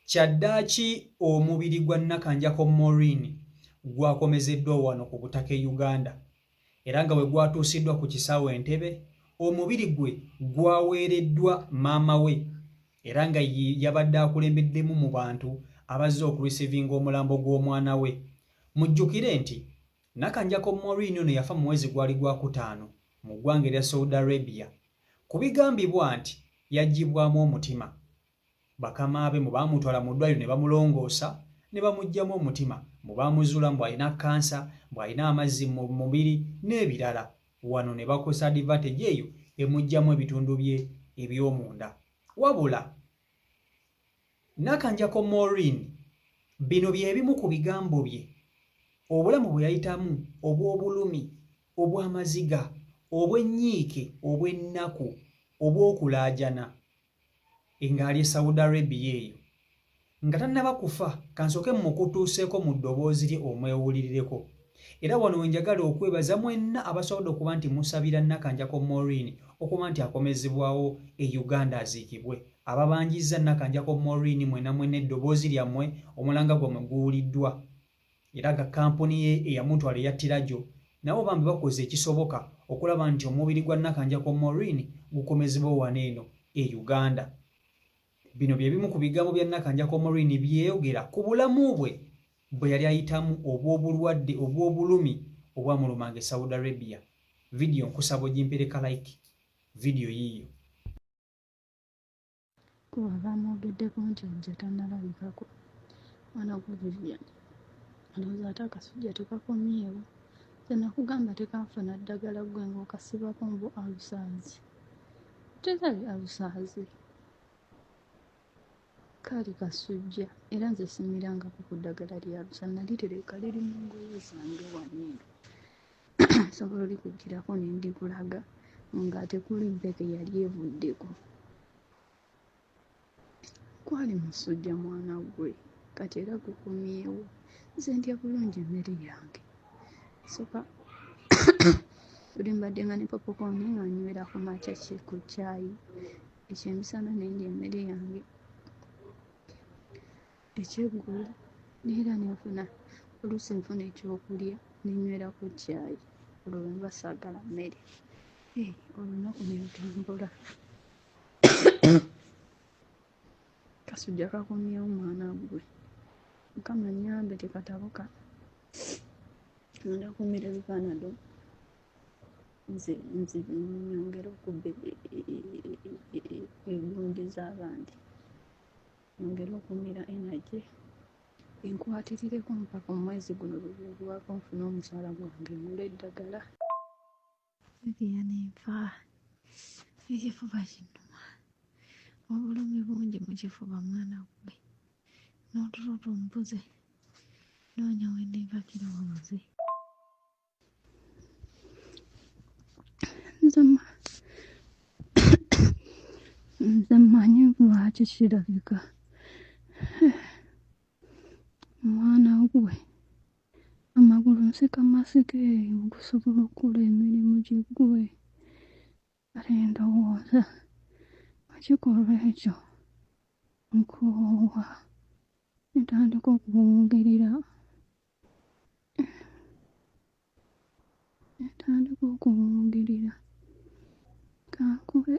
Kyaddaaki omubiri gwa Nakanjako Maureen gwakomezeddwa wano ku butaka e Uganda era nga bwe gwatuusiddwa ku kisaawe e Ntebe, omubiri gwe gwaweereddwa maama we era nga yabadde akulembeddemu mu bantu abazze okurisivinga omulambo gw'omwana we. Mujjukire nti Nakanjako Maureen ono yafa mu mwezi gwali gwakutaano mu ggwanga erya Saudi Arabia ku bigambibwa nti yaggyibwamu omutima. Bakama be mbu baamutwala mu ddwaliro ne bamulongoosa ne bamuggyamu omutima, mbu baamuzuula mbu alina kkansa, mbu alina amazzi mu mubiri n'ebirala. Wano ne bakozesa advantage eyo emuggyamu ebitundu bye eby'omunda. Wabula Nakanjako Maureen bino bye bimu ku bigambo bye obulamu bwe yayitamu obw'obulumi, obw'amaziga, obw'ennyiike, obw'ennaku, obw'okulaajana ng'ali e Saudi Arabia eyo nga tannaba kufa. Kansooke mmukutuuseeko mu ddoboozi lye omwewulirireko. Era wano we njagala okwebaza mwenna abasobodde okuba nti musabira Nakanjako Maureen okuba nti akomezebwawo e Uganda aziikibwe. Ababanjizza Nakanjako Maureen mwena mwena eddoboozi lyammwe, omulanga gwammwe guwuliddwa. Era ga kkampuni ye eyamutwala eya Tirajo nabo bambi bakoze ekisoboka okulaba nti omubiri gwa Nakanjako Maureen gukomezebwa wano eno e Uganda. Bino bye bimu ku bigambo bya Nakanjako Maureen byeyogera ku bulamu bwe bwe yali ayitamu obw'obulwadde obw'obulumi obwamulumanga e Saudi Arabia. Vidiyo nkusaba ogimpereka like, vidiyo yiiyo. Kuba bamwogeddeko nti ajja tannalabikako. Mwana gwe Vivian, ndowooza ate akasujja tekakomyewo. Nze nakugamba tekanfuna ddagala ggwe ng'okasibako mbu alusaazi. Tezali alusaazi. Kaali kasujja era nze simirangako ku ddagala lya lusa nalitereka liri mu ngoye zange wano eno. Nsobola olikuggyirako ne ndikulaga nga tekuli mpeke yali evuddeko. Kwali musujja mwana gwe kati era gukomyewo. Nze ndya bulungi emmere yange. Soka luli mbadde nga ne popcorn nga nywera ku makya ki ku caayi ekyemisana ne ndya emmere yange ekyeggulo neera nenfuna oluusi nfuna ekyokulya ne nywera ku caayi olwo lwe mba saagala mmere. Hey, olunaku ne lutambula. Kasujja kakomyewo mwana gwe. Mukama nnyambe tekatabuka. Ngenda kumira ebipanado nze nze nyongere okubba egundi z'abandi. Nyongere okumira energy enkwatirireko mpaka omwezi guno lwe guggwaako nfune omusaala gwange ngule eddagala. Vivian nfa ekifuba kinnuma obulumi bungi mu kifuba mwana ggwe n'otulo tumbuze noonya we nneebakira wabuze. Nze mmanyi lwaki kirabika mwana gwe amagulu nsika masike okusobola okukola emirimu giggwe kale ndowooza ekikolwa ekyo nkoowa ntandika okuwungirira ntandika okuwungirira kankube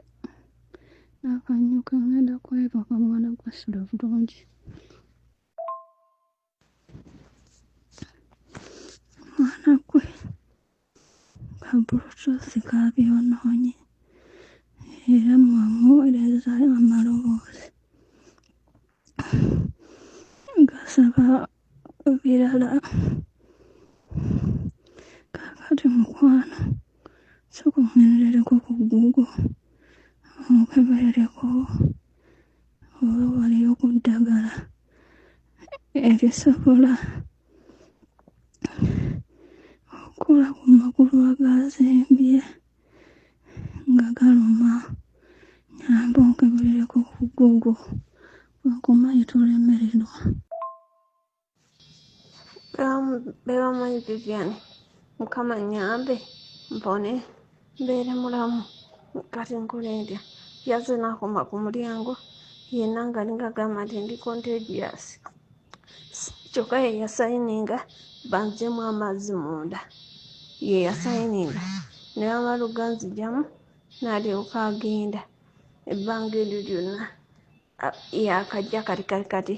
n'akanyuka ngenda kwebaka mwana gwa sula bulungi. Mwana gwe ka bluetooth kabyonoonye era mmwe muweereza amaloboozi gasaba birala. Kaakati mukwano sooka ongendereko ku Google onkeberereko oba waliyo ku ddagala erisobola okukola ku magulu agazimbye nga galuma. Nnyamba onkeberereko ku Google nkumanyi tolemererwa. Bebamanyi Vivian, Mukama nnyambe mpone mbeere mulamu. Kati nkole ntya? Yazze n'akoma ku mulyango Yenna ng'alinga agamba nti ndi contagious. Kyokka ye yasayininga banziggyemu amazzi munda. Ye yasayininga ne bamala okuganzigyamu n'alyoka agenda. Ebbanga eryo lyonna yaakajja kati kati kati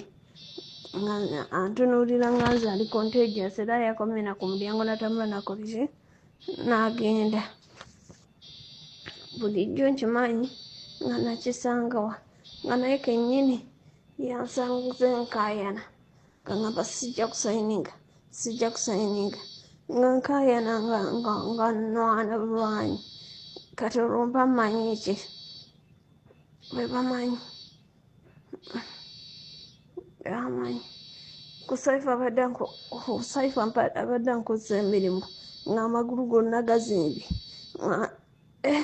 nga antunuulira nga nze ali contagious era yakomye na ku mulyango n'atambula n'akola ki n'agenda. Bulijjo nkimanyi nga nakisanga wa nga naye kennyini yansanze nkaayana nga ŋŋamba sijja kusayininga sijja kusayininga nga nkaayana nga nga nga nnwana bulwanyi kati olwo mba mmanyi ki bwe bamanyi bamanyi ku saifa abadde ku saifa abadde ankozesa emirimu ng'amagulu gonna gazimbye eh,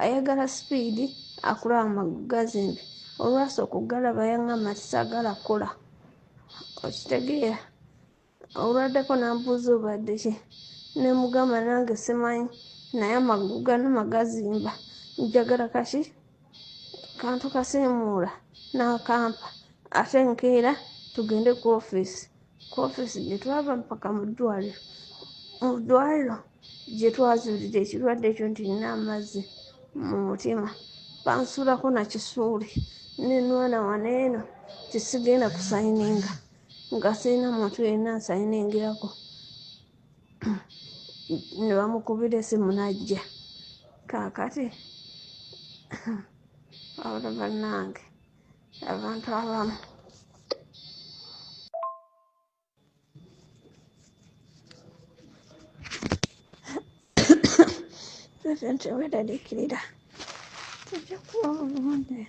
ayagala sipiidi akulaba amagulu gazimbye olwasooka okugalaba yaŋŋamba nti saagala kukola okitegeera olwaddako n'ambuuza obadde ki ne mugamba nange simanyi naye amagulu ganuma gazimba njagala kaki kantu kasiimuula n'akampa ate nkeera tugende ku ofiisi ku ofiisi gye twava mpaka mu ddwaliro mu ddwaliro gye twazuulira ekirwadde ekyo nti nina amazzi mu mutima bansuulako na kisuuli ne nwana wano eno nti sigenda kusayininga nga sirina muntu yenna nsayiningirako ne bamukubira essimu n'ajja kaakati wabula bannange abantu abamu President weeraliikirira tujja kuba bulungi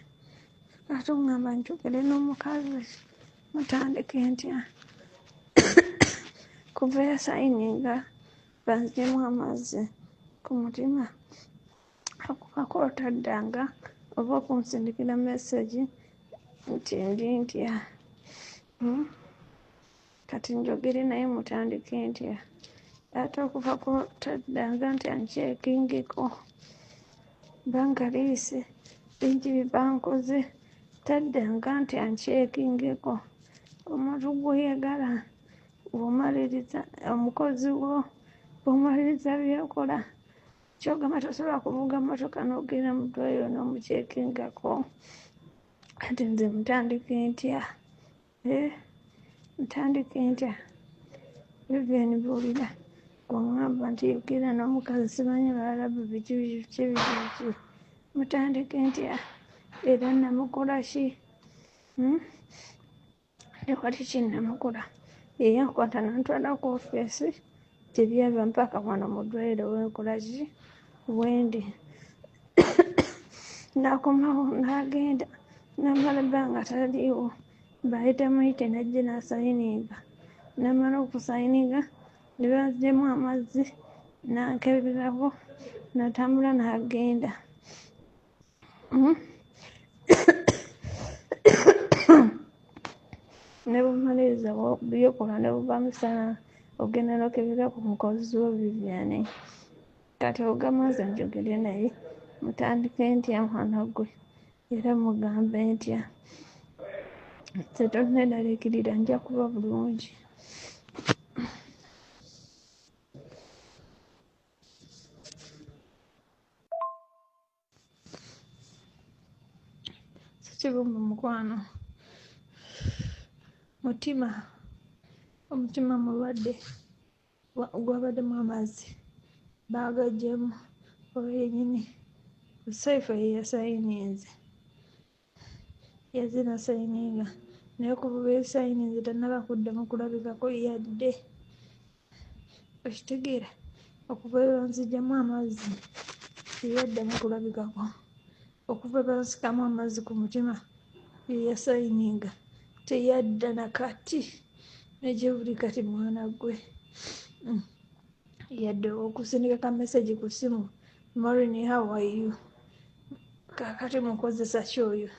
ate oŋŋamba njogere n'omukazi mutandike ntya kuva yasayininga banzigyemu amazzi ku mutima okubako otaddanga oba okunsindikira mesegi nti ndi ntya hmm? Kati njogere naye mutandike ntya ate okuva ku taddanga nti ankyekingeko bbanga liyise bingi bye bankoze taddanga nti ankyekingeko omuntu gw'oyagala bw'omaliriza omukozi wo bw'omaliriza by'okola ky'ogamba tosobola kuvuga mmotoka n'ogenda mu ddwaliro n'omukyekingako kati nze mutandike ntya eh, ntandike ntya Vivian buulira bw'oŋŋamba nti yogera n'omukazi simanyi balalabu biki biki biki biki mutandike ntya era namukola ki hmm? Tewali kye namukola ye yankwata n'antwala ku ofiisi gye byava mpaka wano mu ddwaliro we nkola ki wendi n'akomawo n'agenda n'amala ebbanga taliiwo bayita muyite n'ajja n'asayininga n'amala okusayininga ne banzigyemu amazzi n'ankeberako n'atambula n'agenda hmm? Ne bw'omaliriza by'okola ne buva misana ogenda n'okebera ku mukozi wo Vivian. Kati ogamba nze njogere naye mutandike ntya mwana ggwe era mugambe ntya? Nze tonneeraliikirira nja kuba bulungi. Sikibumba mukwano mutima omutima mulwadde gwabaddemu amazzi baagaggyemu oyo yennyini Saifa ye yasayininze yazze n'asayininga naye okuva lwe yasayininze tannaba kuddamu kulabikako yadde okitegeera okuva lwe banzigyamu amazzi teyaddamu kulabikako okuva lwe bansikamu amazzi ku mutima ye yasayininga teyadda na kati ne gye buli kati mwana ggwe mm. Yadde okusindika ka message ku ssimu Maureen how are you kakati mukozesa ki oyo